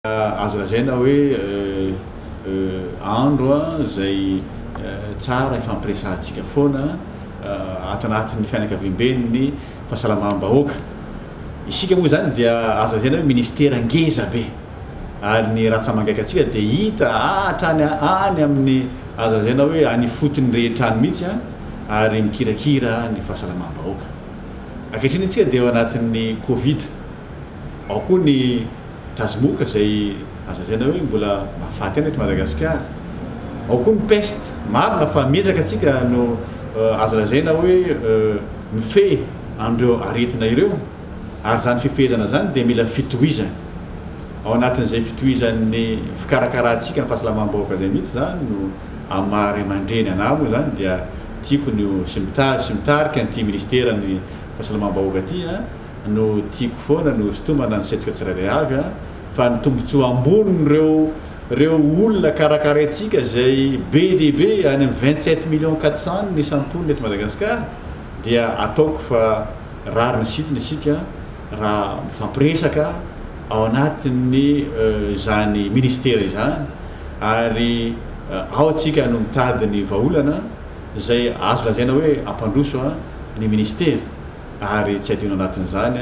Azo lazaina hoe andro izay tsara ifampiresahantsika foana ato anatin'ny fianakaviamben'ny fahasalamam-bahoaka. Isika moa izany dia azo lazaina hoe ministera ngeza be ary ny ratsa-mangaikantsika dia hita hatrany any amin'ny azo lazaina hoe any ifotony rehetra any mihitsy ary mikirakira ny fahasalamam-bahoaka. Ankehitriny isika dia ao anatin'ny covid. Ao koa ny tazomoka izay azo lazaina hoe mbola mahafaty ihany eto Madagasikara. Ao koa ny peste. Marina fa miezaka antsika no azo lazaina hoe mifehy an'ireo aretina ireo ary izany fifehezana izany dia mila fitohizana. Ao anatin'izay fitohizan'ny fikarakarantsika ny fahasalamam-bahoaka izay mihitsy izany no amin'ny maha ray aman-dreny anà moa izany dia tiako ny ho sy mitarika an'ity minisiteran'ny fahasalamam-bahoaka ity no tiako foana no sintomana ny saintsika tsirairay avy an, fa ny tombotsoa ambonin'ireo ireo olona karakaraintsika izay be dia be any amin'ny 27 millions 400 ny isan'ny mponina eto Madagasikara dia ataoko fa rariny sy hitsiny isika raha mifampiresaka ao anatin'ny izany ministera izany ary ao tsika no mitady ny vahaolana izay azo lazaina hoe hampandroso ny ministera. Ary tsy adino anatin'izany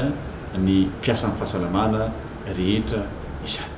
ny mpiasan'ny fahasalamana rehetra izany.